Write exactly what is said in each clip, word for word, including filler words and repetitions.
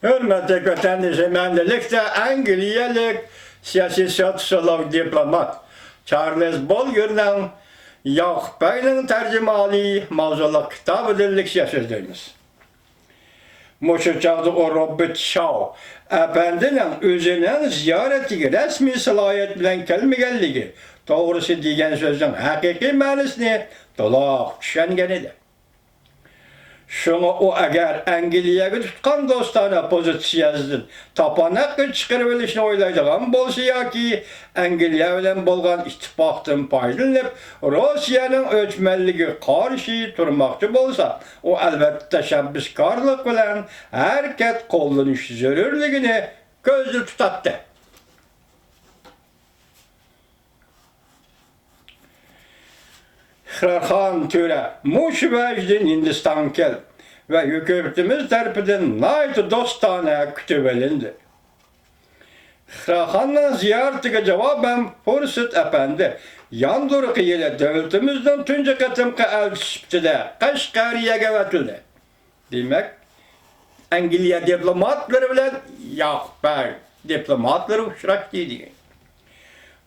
ھۆرمەتلىك ۋەتەندىشىم، ئەمدىلىكتە ئەنگلىيەلىك سىياسىي سوتسىيولوگ، دىپلومات چارلىز بولگېرنىڭ ياقۇپ بەگنىڭ تەرجىمىھالى ماۋزۇلۇق كىتابىدىن لېكسىيە سۆزلەيمىز. مۇشۇ چاغدا ئۇ روبېرت شاۋ ئەپەندىنىڭ ئۆزىنىڭ زىيارىتىگە رەسمىي سالاھىيەت بىلەن كەلمىگەنلىكى توغرىسى دېگەن سۆزنىڭ ھەقىقىي مەنىسىنى تولۇق چۈشەنگەن ئىدى. شۇڭا ئۇ ئەگەر ئەنگلىيەگە تۇتقان دوستانە پوزىتسىيەسىدىن تاپاناققا چىقىرىۋېلىشنى ئويلايدىغان بولسا ياكى ئەنگلىيە بىلەن بولغان ئىتتىپاقتىن پايدىلىنىپ، روسىيەنىڭ ئۆچمەنلىكىگە قارشى تۇرماقچى بولسا، ئۇ ئەلۋەتتە تەشەببۇسكارلىق بىلەن ھەرىكەت قوللىنىش زۆرۈرلۈكىنى كۆزدە تۇتاتتى. خىراخان تۆرە مۇشۇ ۋەجدىن ھىندىستانغا كەلدى ۋە ھۆكۈمىتىمىز تەرىپىدىن ناھايىتى دوستانە كۈتۈۋېلىندى. خىراخاننىڭ زىيارىتىگە جاۋابەن، پۇرسېت ئەپەندى ياندۇرقى يىلى دۆلىتىمىزنىڭ تۇنجى قېتىمقى ئەلچىسى سۈپىتىدە قەشقەرىيەگە ئەۋەتىلدى. دېمەك، ئەنگلىيە دىپلوماتلىرى بىلەن ياقۇپ بەگ دىپلوماتلىرى ئۇچراشتى دېگەن.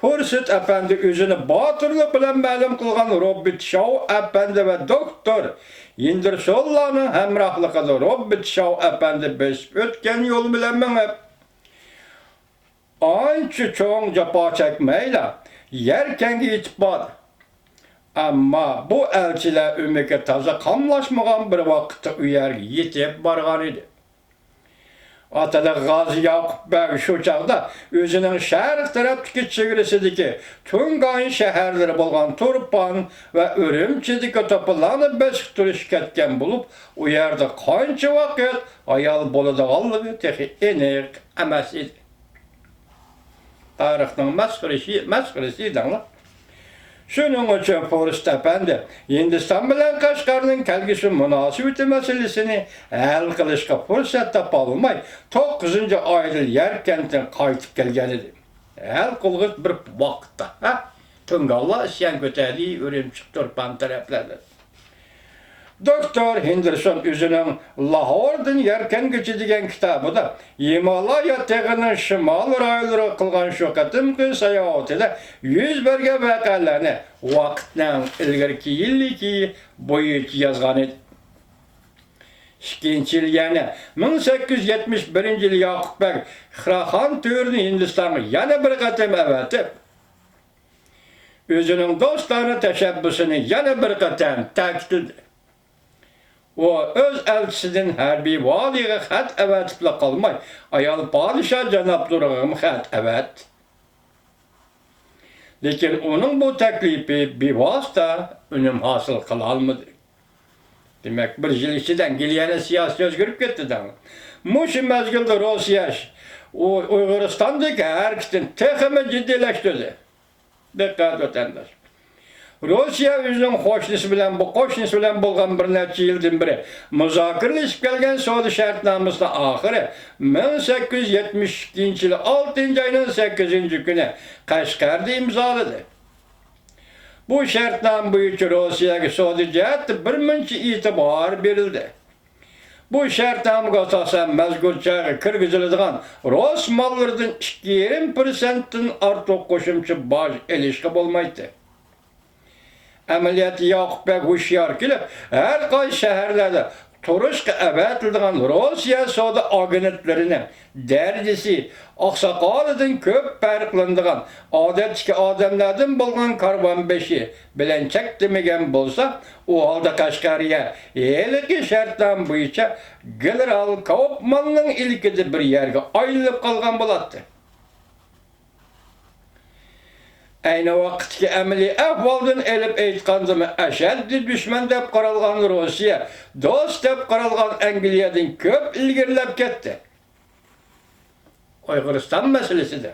پۇرسېت ئەپەندى ئۆزىنى باتۇرلۇق بىلەن مەلۇم قىلغان روبېرت شاۋ ئەپەندى ۋە دوكتور ھېندېرسونلارنىڭ ھەمراھلىقىدا روبېرت شاۋ ئەپەندى بېسىپ ئۆتكەن يول بىلەن مېڭىپ، ئانچە چوڭ جاپا چەكمەيلا يەركەنگە يېتىپ باردى. ئەمما بۇ ئەلچىلەر ئۆمىكى تازا قاملاشمىغان بىر ۋاقىتتا ئۇ يەرگە يېتىپ بارغانىدى. ئاتىلىق غازى ياقۇپ بەگ شۇ چاغدا ئۆزىنىڭ شەرق تەرەپتىكى چېگرىسىدىكى تۇڭگان شەھەرلىرى بولغان تۇرپان ۋە ئۈرۈمچىدىكى توپىلارنى بېسىپ تۇرۇشقا كەتكەن بولۇپ، ئۇ يەردە قانچە ۋاقىت ھايال بولىدىغانلىقى تېخى ئېنىق ئەمەس ئىدى. تارىخنىڭ مەسخىرىسى، مەسخىرىسى دەڭلار. شۇنىڭ ئۈچۈن پۇرسېت ئەپەندى ھىندىستان بىلەن قەشقەرنىڭ كەلگۈسى مۇناسىۋىتى مەسىلىسىنى ھەل قىلىشقا پۇرسەت تاپالماي، توققۇزىنچى ئايدا يەركەنتتىن قايتىپ كەلگەنىدى. ھەل قىلغۇچ بىر ۋاقىتتا، ھە؟ تۇڭگانلار ئىسيان كۆتەردى، ئۈرۈمچى، تۇرپان تەرەپلەردە. دوكتور ھېندېرسون ئۆزىنىڭ لاھوردىن يەركەنگىچە دېگەن كىتابىدا ھىمالايا تېغىنىڭ شىمال رايونلىرىغا قىلغان شۇ قېتىمقى ساياھىتىدە يۈز بەرگەن ۋەقەلەرنى ۋاقىتنىڭ ئىلگىرى كېيىنلىكى بويىچە يازغانىدى. ئىككىنچى يىلى، يەنى مىڭ سەككىز يۈز يەتمىش بىرىنچى يىلى ياقۇپ بەگ خىراخان تۆرىنى ھىندىستانغا يەنە بىر قېتىم ئەۋەتىپ، ئۆزىنىڭ دوستانە تەشەببۇسىنى يەنە بىر قېتىم تەكىتلىدى. ئۇ ئۆز ئەلچىسىدىن ھەربىي ۋالىيغا خەت ئەۋەتىپلا قالماي، ئايال پادىشاھ جانابلىرىغىمۇ خەت ئەۋەتتى. لېكىن ئۇنىڭ بۇ تەكلىپى بىۋاسىتە ئۈنۈم ھاسىل قىلالمىدى. دېمەك، بىر يىل ئىچىدە ئەنگلىيەنىڭ سىياسىتى ئۆزگىرىپ كەتتى دەڭ. مۇشۇ مەزگىلدە روسىيە ئۇ-، ئۇيغۇرىستاندىكى ھەرىكىتىنى تېخىمۇ جىددىيلەشتۈردى. دىققەت، ۋەتەنداش! روسىيە ئۆزىنىڭ قوشنىسى بىلەن، بۇ قوشنىسى بىلەن بولغان بىر نەچچە يىلدىن بېرى مۇزاكىرىلىشىپ كەلگەن سودا شەرتنامىسىنىڭ ئاخىرى مىڭ سەككىز يۈز يەتمىش ئىككىنچى يىلى ئالتىنچى ئاينىڭ سەككىزىنچى كۈنى قەشقەردە ئىمزالىدى. بۇ شەرتنامە بويىچە روسىيەگە سودا جەھەتتە بىرمۇنچە ئېتىبار بېرىلدى. بۇ شەرتنامىگە ئاساسەن، مەزكۇر چايغا كىرگۈزۈلىدىغان رۇس ماللىرىدىن ئىككى يېرىم پىرسەنتتىن ئارتۇق قوشۇمچە باج ئېلىشقا بولمايتتى. ئەمەلىيەتتە ياقۇپ بەگ ھوشيار كېلىپ، ھەر قايسى شەھەرلەردە تۇرۇشقا ئەۋەتىلىدىغان روسىيە سودا ئاگېنتلىرىنىڭ دەرىجىسى ئاقساقالىدىن كۆپ پەرقلىنىدىغان ئادەتتىكى ئادەملەردىن بولغان كارۋان بېشى بىلەن چەكلىمىگەن بولسا، ئۇ ھالدا قەشقەرىيە ھېلىقى شەرتنامە بويىچە گېنېرال كاۇپماننىڭ ئىلكىدە بىر يەرگە ئايلىنىپ قالغان بولاتتى. ئەينى ۋاقىتتىكى ئەمەلىي ئەھۋالدىن ئېلىپ ئېيتقاندىمۇ، ئەشەددىي دۈشمەن دەپ قارالغان روسىيە دوست دەپ قارالغان ئەنگلىيەدىن كۆپ ئىلگىرىلەپ كەتتى. ئۇيغۇرىستان مەسىلىسىدە.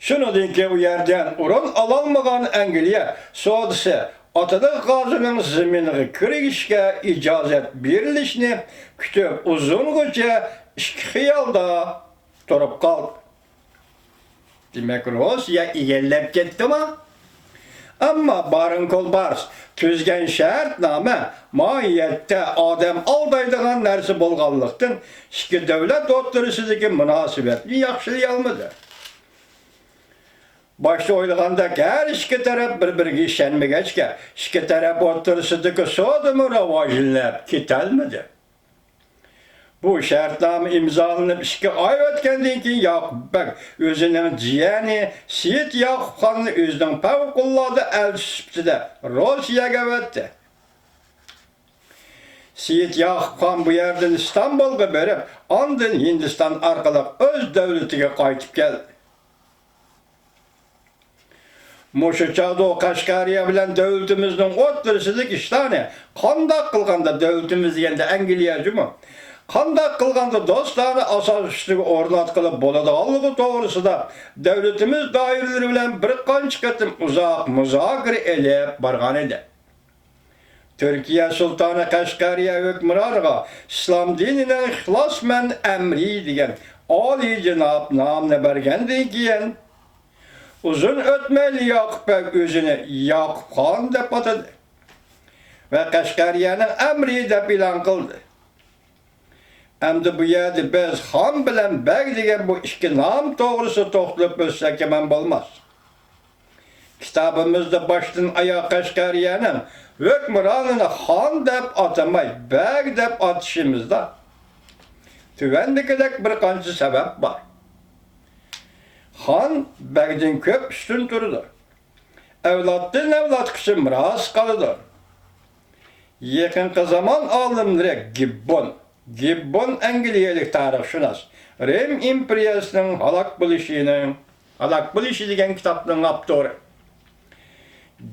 شۇنىڭدىن كېيىن ئۇ يەردىن ئورۇن ئالالمىغان ئەنگلىيە سودىسى ئاتىلىق غازىنىڭ زېمىنىغا كىرىشكە ئىجازەت بېرىلىشىنى كۈتۈپ ئۇزۇنغىچە ئىككى خىيالدا تۇرۇپ قالدى. دېمەك، روسىيە ئىگىلەپ كەتتىمۇ؟ ئەمما بارىن كولبارس تۈزگەن شەرتنامە ماھىيەتتە ئادەم ئالدايدىغان نەرسە بولغانلىقتىن، ئىككى دۆلەت ئوتتۇرىسىدىكى مۇناسىۋەتنى ياخشىلىيالمىدى. باشتا ئويلىغاندەك، ھەر ئىككى تەرەپ بىر-بىرىگە ئىشەنمىگەچكە، ئىككى تەرەپ ئوتتۇرىسىدىكى سودىمۇ راۋاجلىنىپ كېتەلمىدى. بۇ شەرتنامە ئىمزالىنىپ ئىككى ئاي ئۆتكەندىن كېيىن، ياقۇپ بەگ ئۆزىنىڭ جىيەنى سېيىت ياقۇپ خاننى ئۆزىنىڭ پەۋقۇلئاددە ئەلچىسى سۈپىتىدە روسىيەگە ئەۋەتتى. سېيىت ياقۇپ خان بۇ يەردىن ئىستانبۇلغا بېرىپ، ئاندىن ھىندىستان ئارقىلىق ئۆز دۆلىتىگە قايتىپ كەلدى. مۇشۇ چاغدا ئۇ قەشقەرىيە بىلەن دۆلىتىمىزنىڭ ئوتتۇرىسىدىكى ئىشلارنى قانداق قىلغاندا، دۆلىتىمىز دېگەندە ئەنگلىيە جۇمۇ، قانداق قىلغاندا دوستانە ئاساس ئۈستىگە ئورناتقىلى بولىدىغانلىقى توغرىسىدا دۆلىتىمىز دائىرىلىرى بىلەن بىر قانچە قېتىم ئۇزاق مۇزاكىرە ئېلىپ بارغان ئىدى. تۈركىيە سۇلتانى قەشقەرىيە ھۆكۈمرانىغا ئىسلام دىنىنىڭ ئىخلاسمەن ئەمرى دېگەن ئالىيجاناب نامنى بەرگەندىن كېيىن، ئۇزۇن ئۆتمەيلا ياقۇپ بەگ ئۆزىنى ياقۇپ خان دەپ ئاتىدى ۋە قەشقەرىيەنىڭ ئەمرى دەپ ئېلان قىلدى. ئەمدى بۇ يەردە بىز خان بىلەن بەگ دېگەن بۇ ئىككى نام توغرىسىدا توختىلىپ ئۆتسەك يامان بولماس. كىتابىمىزدا باشتىن ئاياغ قەشقەرىيەنىڭ ھۆكمرانىنى خان دەپ ئاتىماي، بەگ دەپ ئاتىشىمىزدا تۆۋەندىكىدەك بىر قانچە سەۋەب بار. خان بەگدىن كۆپ ئۈستۈن تۇرىدۇ. ئەۋلادتىن ئەۋلادقىچە مىراس قالىدۇ. يېقىنقى زامان ئالىملىرى گىببون، گىببون ئەنگلىيەلىك تارىخشۇناس، رىم ئىمپېرىيەسىنىڭ ھالاك بولۇشىنىڭ، ھالاك بولۇشى دېگەن كىتابنىڭ ئاپتورى.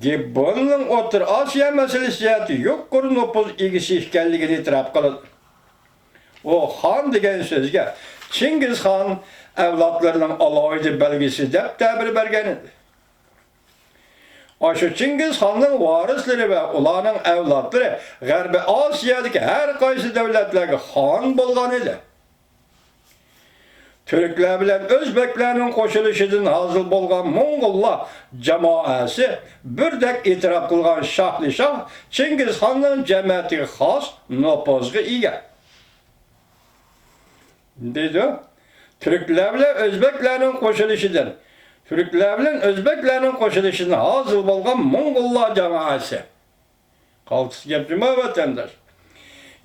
گىببوننىڭ ئوتتۇرا ئاسىيا مەسىلىسى جەھەتتە يۇقىرى نوپۇز ئىگىسى ئىكەنلىكىنى ئېتىراپ قىلىدۇ. ئۇ خان دېگەن سۆزگە چىڭگىزخان ئەۋلادلىرىنىڭ ئالاھىدە بەلگىسى دەپ تەبىر بەرگەن ئىدى. ئاشۇ چىڭگىزخاننىڭ ۋارىسلىرى ۋە ئۇلارنىڭ ئەۋلادلىرى غەربىي ئاسىيادىكى ھەر قايسى دۆلەتلەرگە خان بولغان ئىدى. تۈركلەر بىلەن ئۆزبەكلەرنىڭ قوشۇلۇشىدىن ھاسىل بولغان موڭغۇللار جامائەسى بىردەك ئېتىراپ قىلغان شاھلى شاھ چىڭگىزخاننىڭ جەمەتىگە خاس نوپۇزغا ئىگە. دەيدۇ. تۈركلەر بىلەن ئۆزبەكلەرنىڭ قوشۇلۇشىدىن، تۈركلەر بىلەن ئۆزبەكلەرنىڭ قوشۇلۇشىدىن ھاسىل بولغان موڭغۇللار جامائەسى. قالتىس گەپ جۇما، ۋەتەنداش.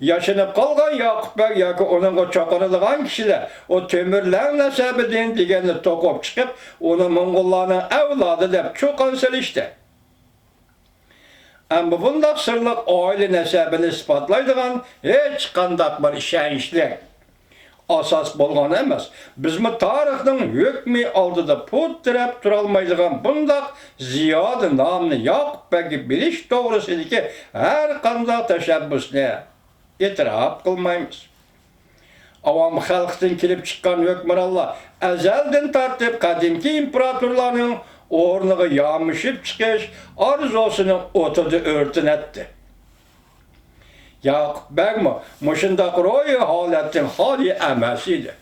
ياشىنىپ قالغان ياقۇپ بەگ ياكى ئۇنىڭغا چاقىرىدىغان كىشىلەر ئۇ تۆمۈرلەڭ نەسەبىدىن دېگەننى توقۇپ چىقىپ، ئۇنى موڭغۇللارنىڭ ئەۋلادى دەپ چۇقان سېلىشتى. ئەمما بۇنداق سىرلىق ئائىلە نەسەبىنى ئىسپاتلايدىغان ھېچقانداق بىر ئىشەنچلىك ئاساس بولغان ئەمەس. بىزمۇ تارىخنىڭ ھۆكمى ئالدىدا پۇت تىرەپ تۇرالمايدىغان بۇنداق زىيادە نامنى ياقۇپ بەگگە بېرىش توغرىسىدىكى ھەرقانداق تەشەببۇسنى ئېتىراپ قىلمايمىز. ئاۋام خەلقتىن كېلىپ چىققان ھۆكمرانلار ئەزەلدىن تارتىپ قەدىمكى ئىمپېراتورلارنىڭ ئورنىغا يامىشىپ چىقىش ئارزۇسىنىڭ ئوتىدا ئۆرتىنەتتى. ياقۇپ بەگمۇ مۇشۇنداق روھىي ھالەتتىن خالىي ئەمەس ئىدى.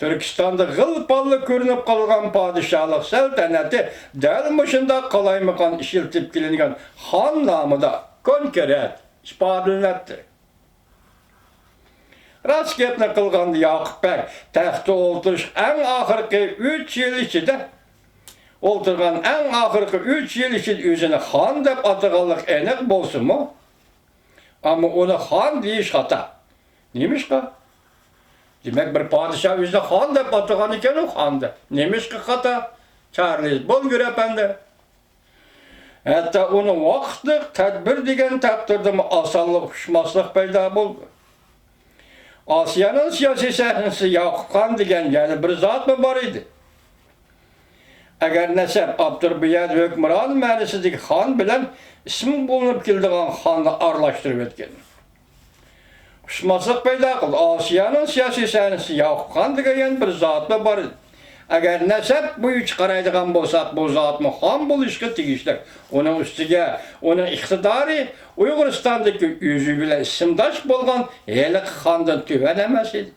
تۈركىستاندا غىل-پاللا كۆرۈنۈپ قالغان پادىشاھلىق سەلتەنەتى دەل مۇشۇنداق قالايمىقان ئىشلىتىپ كېلىنگەن خان نامىدا كونكرېت ئىپادىلىنەتتى. راست گەپنى قىلغاندا، ياقۇپ بەگ تەختتە ئولتۇرۇش ئەڭ ئاخىرقى ئۈچ يىل ئىچىدە، ئولتۇرغان ئەڭ ئاخىرقى ئۈچ يىل ئىچىدە ئۆزىنى خان دەپ ئاتىغانلىقى ئېنىق بولسىمۇ، ئەمما ئۇنى خان دېيىش خاتا. نېمىشقا؟ دېمەك، بىر پادىشاھ ئۆزىنى خان دەپ ئاتىغان ئىكەن، ئۇ خان دەپ. نېمىشقا خاتا؟ چارلىز بولگېر ئەپەندى. ھەتتا ئۇنىڭ ۋاقىتلىق تەدبىر دېگەن تەقدىردىمۇ ئاسانلا ئۇقۇشماسلىق پەيدا بولدى. ئاسىيانىڭ سىياسىي سەھنىسى ياقۇپ خان دېگەن يەنە بىر زاتمۇ بار ئىدى. ئەگەر نەسەب ئاپتور بۇ يەردە ھۆكمران مەنىسىدىكى خان بىلەن ئىسمى بولۇنۇپ كېلىدىغان خاننى ئارىلاشتۇرۇۋەتكەن. ئۇقۇشماسلىق پەيدا قىلدى. ئاسىيانىڭ سىياسىي سەھنىسى ياقۇپ خان دېگەن يەنە بىر زاتمۇ بار ئىدى. ئەگەر نەسەب بويىچە قارايدىغان بولساق، بۇ زاتمۇ خان بولۇشقا تېگىشلىك. ئۇنىڭ ئۈستىگە ئۇنىڭ ئىقتىدارى ئۇيغۇرىستاندىكى ئۆزى بىلەن ئىسىمداش بولغان ھېلىقى خاندىن تۆۋەن ئەمەس ئىدى.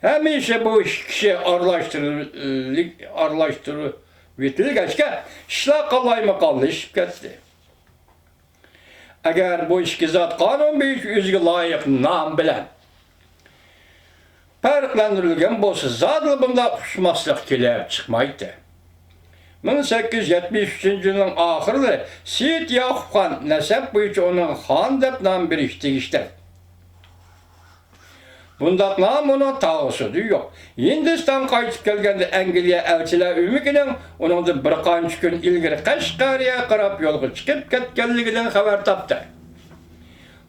ھەمىشە بۇ ئىككى كىشى ئارىلاشتۇرۇلۇپ، ئارىلاشتۇرۇۋېتىلگەچكە، ئىشلار قالايمىقانلىشىپ كەتتى. ئەگەر بۇ ئىككى زات قانۇن بويىچە ئۆزىگە لايىق نام بىلەن پەرقلەندۈرۈلگەن بولسا، زادىلا بۇنداق ئۇقۇشماسلىق كېلىپ چىقمايتتى. مىڭ سەككىز يۈز يەتمىش ئۈچىنچى يىلنىڭ ئاخىرىدا سېيىت ياقۇپ خان نەسەب بويىچە ئۇنىڭغا خان دەپ نام بېرىش تېگىشلىك. بۇنداق نام ئۇنىڭ تاغىسىدا يوق. ھىندىستان قايتىپ كەلگەندە ئەنگلىيە ئەلچىلەر ئۆمىكىنىڭ ئۇنىڭدىن بىر قانچە كۈن ئىلگىرى قەشقەرىيەگە قاراپ يولغا چىقىپ كەتكەنلىكىدىن خەۋەر تاپتى.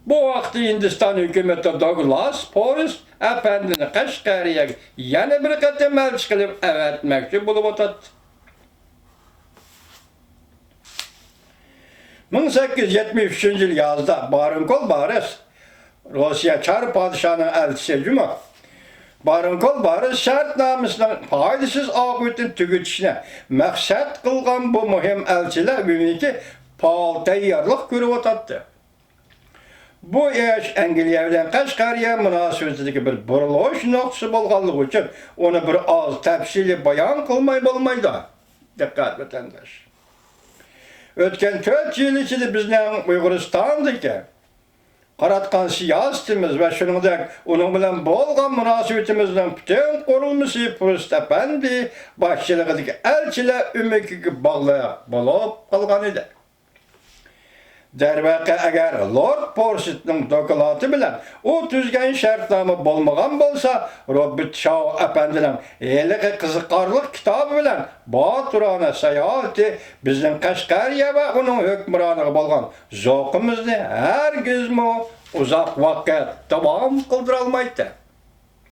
بۇ ۋاقىتتا ھىندىستان ھۆكۈمىتى دوگلاس پورست ئەپەندىنى قەشقەرىيەگە يەنە بىر قېتىم ئەلچى قىلىپ ئەۋەتمەكچى بولۇۋاتاتتى. مىڭ سەككىز يۈز يەتمىش ئۈچىنچى يىل يازدا بارىنكول بارىس، روسىيە چار پادىشاھىنىڭ ئەلچىسى جۇمۇ، بارىنكول بارىس شەرتنامىسىنىڭ پايدىسىز ئاقىۋىتىنى تۈگىتىشنى مەقسەت قىلغان بۇ مۇھىم ئەلچىلەر ئۆمىكى پائال تەييارلىق كۆرۈۋاتاتتى. بۇ ئىش ئەنگلىيە بىلەن قەشقەرىيە مۇناسىۋىتىدىكى بىر بۇرۇلۇش نۇقتىسى بولغانلىقى ئۈچۈن ئۇنى بىر ئاز تەپسىلىي بايان قىلماي بولمايدۇ. دىققەت ۋەتەنداش! ئۆتكەن تۆت يىل ئىچىدە بىزنىڭ ئۇيغۇرىستاندىكى قاراتقان سىياسىتىمىز ۋە شۇنىڭدەك ئۇنىڭ بىلەن بولغان مۇناسىۋىتىمىزنىڭ پۈتۈن قۇرۇلمىسى پۇرست ئەپەندى باشچىلىقىدىكى ئەلچىلەر ئۆمىكىگە باغلىق بولۇپ قالغان ئىدى. دەرۋەقە، ئەگەر لورد پورستنىڭ دوكلاتى بىلەن ئۇ تۈزگەن شەرتنامە بولمىغان بولسا، روبېرت شاۋ ئەپەندىنىڭ ھېلىقى قىزىقارلىق كىتابى بىلەن باتۇرانە ساياھىتى بىزنىڭ قەشقەرىيە ۋە ئۇنىڭ ھۆكۈمرانىغا بولغان زوقىمىزنى ھەرگىزمۇ ئۇزاق ۋاقىت داۋام قىلدۇرالمايتتى.